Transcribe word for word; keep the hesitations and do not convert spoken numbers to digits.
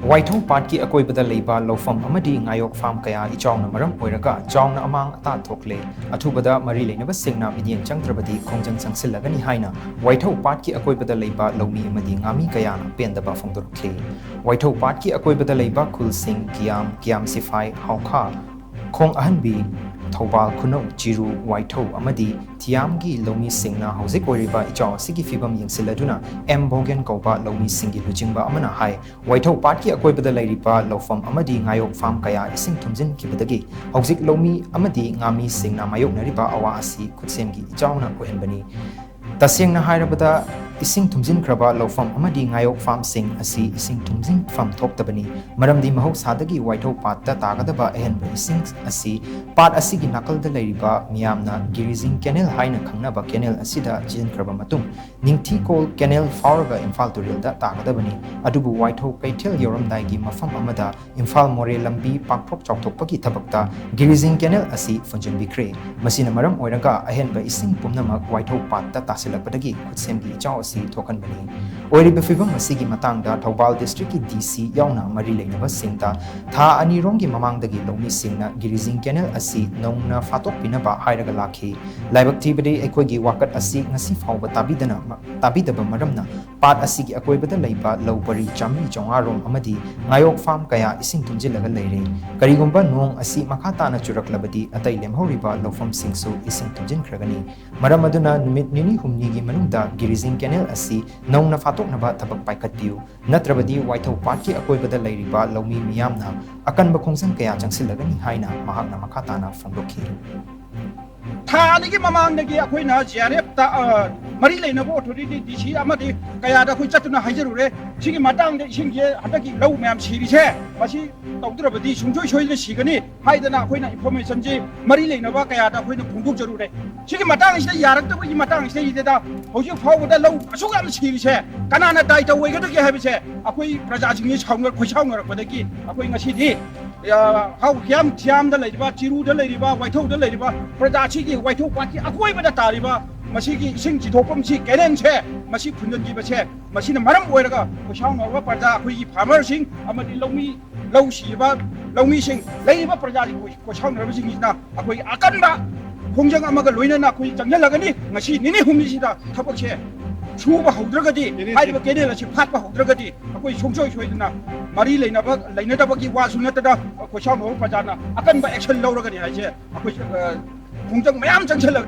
ꯋꯥꯏꯊꯧ ꯄꯥꯠꯀꯤ ꯑꯀꯣꯏꯕꯗ ꯂꯩꯕ ꯂꯧꯐꯝ ꯑꯃꯗꯤ ꯉꯥꯌꯣꯛ ꯐꯥꯝ ꯀꯌꯥ ꯏꯆꯥꯎꯅ ꯃꯔꯝ ꯑꯣꯏꯔꯒ ꯆꯥꯎꯅ ꯑꯃꯥꯡ ꯑꯇꯥ ꯊꯣꯛꯂꯦ꯫ ꯑꯊꯨꯕꯗ ꯃꯔꯤ ꯂꯩꯅꯕꯁꯤꯡꯅ ꯃꯤꯠꯌꯦꯡ ꯆꯪꯗ꯭ꯔꯕꯗꯤ ꯈꯣꯡꯖꯪ ꯆꯪꯁꯤꯜꯂꯒꯅꯤ ꯍꯥꯏꯅ ꯋꯥꯏꯊꯧ ꯄꯥꯠꯀꯤ ꯑꯀꯣꯏꯕꯗ ꯂꯩꯕ ꯂꯧꯃꯤ ꯑꯃꯗꯤ ꯉꯥꯃꯤ ꯀꯌꯥꯅ ꯄꯦꯟꯗꯕ ꯐꯣꯡꯗꯣꯔꯛꯂꯤ꯫ ꯋꯥꯏꯊꯧ ꯄꯥꯠꯀꯤ ꯑꯀꯣꯏꯕꯗ ꯂꯩꯕ ꯈꯨꯜꯁꯤꯡ ꯀꯤꯌꯥꯝ, ꯀꯤꯌꯥꯝ ꯁꯤꯐꯥꯏ, ꯍꯥꯎꯈꯥ, ꯈꯣꯡ ꯑꯍꯟꯕꯤ, ꯊꯧꯕꯥꯜ ꯈꯨꯅꯧ, ꯆꯤꯔꯨ, ꯋꯥꯏꯊꯧ ꯑꯃꯗꯤ ꯊꯤꯌꯥꯝꯒꯤ ꯂꯧꯃꯤꯁꯤꯡꯅ ꯍꯧꯖꯤꯛ ꯑꯣꯏꯔꯤꯕ ꯏꯆꯥꯎ ꯑꯁꯤꯒꯤ ꯐꯤꯕꯝ ꯌꯦꯡꯁꯤꯜꯂꯗꯨꯅ ꯑꯦꯝ ꯚꯣꯒꯦꯟ ꯀꯧꯕ ꯂꯧꯃꯤꯁꯤꯡꯒꯤ ꯂꯨꯆꯤꯡꯕ ꯑꯃꯅ ꯍꯥꯏ, ꯋꯥꯏꯊꯧ ꯄꯥꯠꯀꯤ ꯑꯀꯣꯏꯕꯗ ꯂꯩꯔꯤꯕ ꯂꯧꯐꯝ ꯑꯃꯗꯤ ꯉꯥꯌꯣꯛ ꯐꯥꯝ ꯀꯌꯥ ꯏꯁꯤꯡ ꯊꯨꯝꯖꯤꯟꯈꯤꯕꯗꯒꯤ ꯍꯧꯖꯤꯛ ꯂꯧꯃꯤ ꯑꯃꯗꯤ ꯉꯥꯃꯤꯁꯤꯡꯅ ꯃꯥꯌꯣꯛꯅꯔꯤꯕ ꯑꯋꯥ ꯑꯁꯤ ꯈꯨꯠꯁꯦꯝꯒꯤ ꯏꯆꯥꯎꯅ ꯑꯣꯏꯍꯟꯕꯅꯤ꯫ ꯇꯁꯦꯡꯅ ꯍꯥꯏꯔꯕꯗ, ꯏꯁꯤꯡ ꯊꯨꯝꯖꯤꯟꯈ꯭ꯔꯕ ꯂꯧꯐꯝ ꯑꯃꯗꯤ ꯉꯥꯌꯣꯛ ꯐꯥꯝꯁꯤꯡ ꯑꯁꯤ ꯏꯁꯤꯡ ꯊꯨꯝꯖꯤꯟꯐꯝ ꯊꯣꯛꯇꯕꯅꯤ, ꯃꯔꯝꯗꯤ ꯃꯍꯧꯁꯥꯗꯒꯤ ꯋꯥꯏꯊꯧ ꯄꯥꯠꯇ ꯇꯥꯒꯗꯕ ꯑꯍꯦꯟꯕ ꯏꯁꯤꯡ ꯑꯁꯤ ꯄꯥꯠ ꯑꯁꯤꯒꯤ ꯅꯥꯀꯜꯗ ꯂꯩꯔꯤꯕ ꯃꯤꯌꯥꯝꯅ ꯒꯤꯔꯤꯖꯤꯡ ꯀꯦꯅꯦꯜ ꯍꯥꯏꯅ ꯈꯪꯅꯕ ꯀꯦꯅꯦꯜ ꯑꯁꯤꯗ ꯆꯦꯟꯈ꯭ꯔꯕ ꯃꯇꯨꯡ, ꯅꯤꯡꯊꯤꯀꯣꯜ ꯀꯦꯅꯦꯜ ꯐꯥꯎꯔꯒ ꯏꯝꯐꯥꯜ ꯇꯨꯔꯦꯜꯗ ꯇꯥꯒꯗꯕꯅꯤ꯫ ꯑꯗꯨꯕꯨ ꯋꯥꯏꯊꯧ ꯀꯩꯊꯦꯜ ꯌꯧꯔꯝꯗꯥꯏꯒꯤ ꯃꯐꯝ ꯑꯃꯗ ꯏꯝꯐꯥꯜ ꯃꯣꯔꯦ ꯂꯝꯕꯤ ꯄꯥꯛꯊꯣꯛ ꯆꯥꯎꯊꯣꯛꯄꯒꯤ ꯊꯕꯛꯇ ꯒꯤꯔꯤꯖꯤꯡ ꯀꯦꯅꯦꯜ ꯑꯁꯤ ꯐꯨꯟꯖꯤꯟꯕꯤꯈ꯭ꯔꯦ꯫ ꯃꯁꯤꯅ ꯃꯔꯝ ꯑꯣꯏꯔꯒ ꯑꯍꯦꯟꯕ ꯏꯁꯤꯡ ꯄꯨꯝꯅꯃꯛ ꯋꯥꯏꯊꯧ ꯄꯥꯠꯇ ꯇꯥꯁꯤꯜꯂꯛꯄꯗꯒꯤ ꯈꯨꯠꯁꯦꯝꯒꯤ ꯏꯆꯥꯎ ꯑꯁꯤ ꯊꯣꯛꯍꯟꯕꯅꯤ꯫ ꯑꯣꯏꯔꯤꯕ ꯐꯤꯕꯝ ꯑꯁꯤꯒꯤ ꯃꯇꯥꯡꯗ ꯊꯧꯕꯥꯜ ꯗꯤꯁꯇ꯭ꯔꯤꯛꯀꯤ ꯗꯤ ꯁꯤ ꯌꯥꯎꯅ ꯃꯔꯤ ꯂꯩꯅꯕꯁꯤꯡꯗ ꯊꯥ ꯑꯅꯤꯔꯣꯝꯒꯤ ꯃꯃꯥꯡꯗꯒꯤ ꯂꯧꯃꯤꯁꯤꯡꯅ ꯒꯤꯔꯤꯖꯤꯡ ꯀꯦꯅꯦꯜ ꯑꯁꯤ ꯅꯧꯅ ꯐꯥꯠꯇꯣꯛꯄꯤꯅꯕ ꯍꯥꯏꯔꯒ ꯂꯥꯛꯈꯤ꯫ ꯂꯥꯏꯕꯛ ꯊꯤꯕꯗꯤ, ꯑꯩꯈꯣꯏꯒꯤ ꯋꯥꯀꯠ ꯑꯁꯤ ꯉꯁꯤ ꯐꯥꯎꯕ ꯇꯥꯕꯤꯗꯅ, ꯇꯥꯕꯤꯗꯕ ꯃꯔꯝꯅ ꯄꯥꯠ ꯑꯁꯤꯒꯤ ꯑꯀꯣꯏꯕꯗ ꯂꯩꯕ ꯂꯧ ꯄꯔꯤ ꯆꯥꯃꯔꯤ ꯆꯥꯃꯉꯥ ꯔꯣꯝ ꯑꯃꯗꯤ ꯉꯥꯌꯣꯛ ꯐꯥꯝ ꯀꯌꯥ ꯏꯁꯤꯡ ꯊꯨꯝꯖꯤꯜꯂꯒ ꯂꯩꯔꯦ꯫ ꯀꯔꯤꯒꯨꯝꯕ ꯅꯣꯡ ꯑꯁꯤ ꯃꯈꯥ ꯇꯥꯅ ꯆꯨꯔꯛꯂꯕꯗꯤ, ꯑꯇꯩ ꯂꯦꯝꯍꯧꯔꯤꯕ ꯂꯧꯐꯝꯁꯤꯡꯁꯨ ꯏꯁꯤꯡ ꯊꯨꯝꯖꯤꯟꯈ꯭ꯔꯒꯅꯤ꯫ ꯃꯔꯝ ꯑꯗꯨꯅ ꯅꯨꯃꯤꯠ ꯅꯤꯅꯤ ꯍꯨꯝꯅꯤꯒꯤ ꯃꯅꯨꯡꯗ ꯒꯤꯔꯤꯖꯤꯡ ꯀꯦꯅꯦꯜ ꯑꯁꯤ ꯅꯧꯅ ꯐꯥꯠꯇꯣꯛꯅꯕ ꯊꯕꯛ ꯄꯥꯏꯈꯠꯄꯤꯌꯨ, ꯅꯠꯇ꯭ꯔꯕꯗꯤ ꯋꯥꯏꯊꯧ ꯄꯥꯠꯀꯤ ꯑꯀꯣꯏꯕꯗ ꯂꯩꯔꯤꯕ ꯂꯧꯃꯤ ꯃꯤꯌꯥꯝꯅ ꯑꯀꯟꯕ ꯈꯣꯡꯖꯪ ꯀꯌꯥ ꯆꯪꯁꯤꯜꯂꯒꯅꯤ ꯍꯥꯏꯅ ꯃꯍꯥꯛꯅ ꯃꯈꯥ ꯇꯥꯅ ꯐꯣꯡꯗꯣꯛꯈꯤ꯫ ꯊꯥ ꯑꯅꯤꯒꯤ ꯃꯃꯥꯡꯗꯒꯤ ꯑꯩꯈꯣꯏꯅ ꯖꯤ ꯑꯥꯔ ꯑꯦꯐꯇ, ꯑ, ꯃꯔꯤ ꯂꯩꯅꯕ ꯑꯣꯊꯣꯔꯤꯇꯤ, ꯗꯤ ꯁꯤ ꯑꯃꯗꯤ ꯀꯌꯥꯗ ꯑꯩꯈꯣꯏ ꯆꯠꯇꯨꯅ ꯍꯥꯏꯖꯔꯨꯔꯦ꯫ ꯁꯤꯒꯤ ꯃꯇꯥꯡꯗ ꯏꯁꯤꯡꯁꯦ ꯍꯟꯗꯛꯀꯤ ꯂꯧ ꯃꯌꯥꯝ ꯁꯤꯔꯤꯁꯦ, ꯃꯁꯤ ꯇꯧꯗ꯭ꯔꯕꯗꯤ ꯁꯨꯡꯁꯣꯏ ꯁꯣꯏꯗꯅ ꯁꯤꯒꯅꯤ ꯍꯥꯏꯗꯅ ꯑꯩꯈꯣꯏꯅ ꯏꯟꯐꯣꯔꯃꯦꯁꯟꯁꯤ ꯃꯔꯤ ꯂꯩꯅꯕ ꯀꯌꯥꯗ ꯑꯩꯈꯣꯏꯅ ꯐꯣꯡꯗꯣꯛꯆꯔꯨꯔꯦ꯫ ꯁꯤꯒꯤ ꯃꯇꯥꯡꯁꯤꯗ, ꯌꯥꯔꯛꯇꯕꯒꯤ ꯃꯇꯥꯡꯁꯤꯗꯩꯗ ꯍꯧꯖꯤꯛ ꯐꯥꯎꯕꯗ ꯂꯧ ꯑꯁꯨꯛ ꯌꯥꯝꯅ ꯁꯤꯔꯤꯁꯦ ꯀꯅꯥꯅ ꯗꯥꯏꯇꯧ ꯑꯣꯏꯒꯗꯒꯦ ꯍꯥꯏꯕꯁꯦ ꯑꯩꯈꯣꯏ ꯄ꯭ꯔꯖꯥꯁꯤꯡꯒꯤ ꯁꯥꯎꯅ-, ꯈꯣꯏꯁꯥꯎꯅꯔꯛꯄꯗꯒꯤ ꯑꯩꯈꯣꯏ ꯉꯁꯤꯗꯤ, ꯑ, ꯍꯧ-, ꯍꯤꯌꯥꯝ ꯊꯤꯌꯥꯝꯗ ꯂꯩꯔꯤꯕ, ꯆꯤꯔꯨꯗ ꯂꯩꯔꯤꯕ, ꯋꯥꯏꯊꯧꯗ ꯂꯩꯔꯤꯕ ꯄ꯭ꯔꯖꯥꯁꯤꯒꯤ, ꯋꯥꯏꯊꯧ ꯄꯥꯠꯀꯤ ꯑꯀꯣꯏꯕꯗ ꯇꯥꯔꯤꯕ ꯃꯁꯤꯒꯤ ꯏꯁꯤꯡ ꯆꯤꯊꯣꯛꯐꯝꯁꯤ, ꯀꯦꯅꯦꯜꯁꯦ, ꯃꯁꯤ ꯐꯨꯟꯖꯤꯟꯈꯤꯕꯁꯦ, ꯃꯁꯤꯅ ꯃꯔꯝ ꯑꯣꯏꯔꯒ ꯀꯣꯏꯁꯥꯎꯅꯔꯕ ꯄ꯭ꯔꯖꯥ, ꯑꯩꯈꯣꯏꯒꯤ ꯐꯥꯔꯃꯔꯁꯤꯡ ꯑꯃꯗꯤ ꯂꯧꯃꯤ, ꯂꯧ ꯁꯤꯕ ꯂꯧꯃꯤꯁꯤꯡ, ꯂꯩꯔꯤꯕ ꯄ꯭ꯔꯖꯥꯁꯤꯡ, ꯀꯣꯏꯁꯥꯎꯅꯔꯕꯁꯤꯡꯁꯤꯅ ꯑꯩꯈꯣꯏ ꯑꯀꯟꯕ ꯈꯣꯡꯖꯪ ꯑꯃꯒ ꯂꯣꯏꯅꯅ ꯑꯩꯈꯣꯏ ꯆꯪꯁꯤꯜꯂꯒꯅꯤ꯫ ꯉꯁꯤ ꯅꯤꯅꯤ ꯍꯨꯝꯅꯤꯁꯤꯗ ꯊꯕꯛꯁꯦ ꯁꯨꯕ ꯍꯧꯗ꯭ꯔꯒꯗꯤ, ꯅꯤꯅꯤ ꯍꯥꯏꯔꯤꯕ ꯀꯦꯅꯦꯜ ꯑꯁꯤ ꯐꯥꯠꯄ ꯍꯧꯗ꯭ꯔꯒꯗꯤ, ꯑꯩꯈꯣꯏ ꯁꯨꯡꯁꯣꯏ ꯁꯣꯏꯗꯅ ꯃꯔꯤ ꯂꯩꯅꯕ, ꯂꯩꯅꯗꯕꯒꯤ ꯋꯥꯁꯨ ꯅꯠꯇꯅ, ꯀꯣꯏꯁꯥꯎꯅꯔꯕ ꯄ꯭ꯔꯖꯥꯅ ꯑꯀꯟꯕ action ꯂꯧꯔꯒꯅꯤ ꯍꯥꯏꯁꯦ꯫ ꯑꯩꯈꯣꯏ, ꯑ, ꯈꯣꯡꯖꯪ ꯃꯌꯥꯝ ꯆꯪꯁꯤꯜꯂꯛ